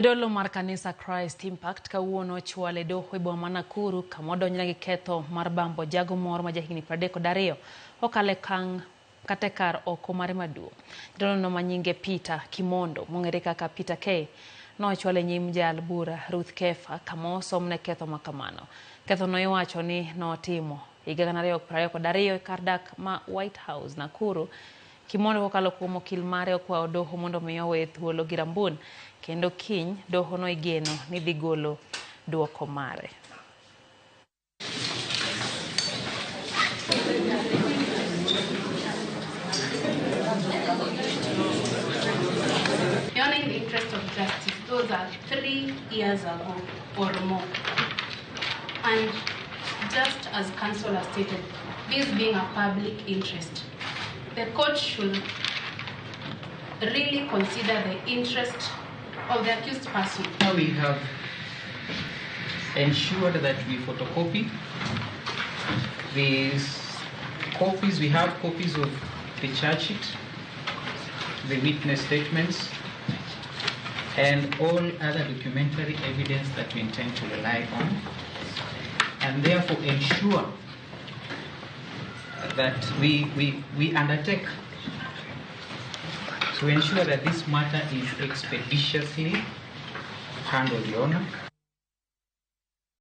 Jadolo mar kanisa Christ Impact kawuono ochwal e doho e boma ma Nakuru kama odonjne gi ketho mar bambo jago moro ma jahigni 32 kokalo e okang' kata e kar oko mare maduong'. Jadolono ma nyinge Peter Kimondo mong'ere kaka Peter K nochwal e nyim jal bura Ruth Kefa kama osomne ketho ma kamano. Kethono iwacho ni notimo higa 2022 e kar dak ma White House, Nakuru. Kimondo kokalo kuom okil mare okwayo doho mondo omi oweye thuolo gi rambun kendo kiny dohono igeno ni dhi golo duoko mare. Your Honor, in the interest of justice, those are 3 years ago or more. And just as counsel has stated, this being a public interest, the court should really consider the interest of the accused person. Now we have ensured that we photocopy these copies. We have copies of the charge sheet, the witness statements, and all other documentary evidence that we intend to rely on, and therefore ensure that we undertake to ensure that this matter is expeditiously handled, Your Honor.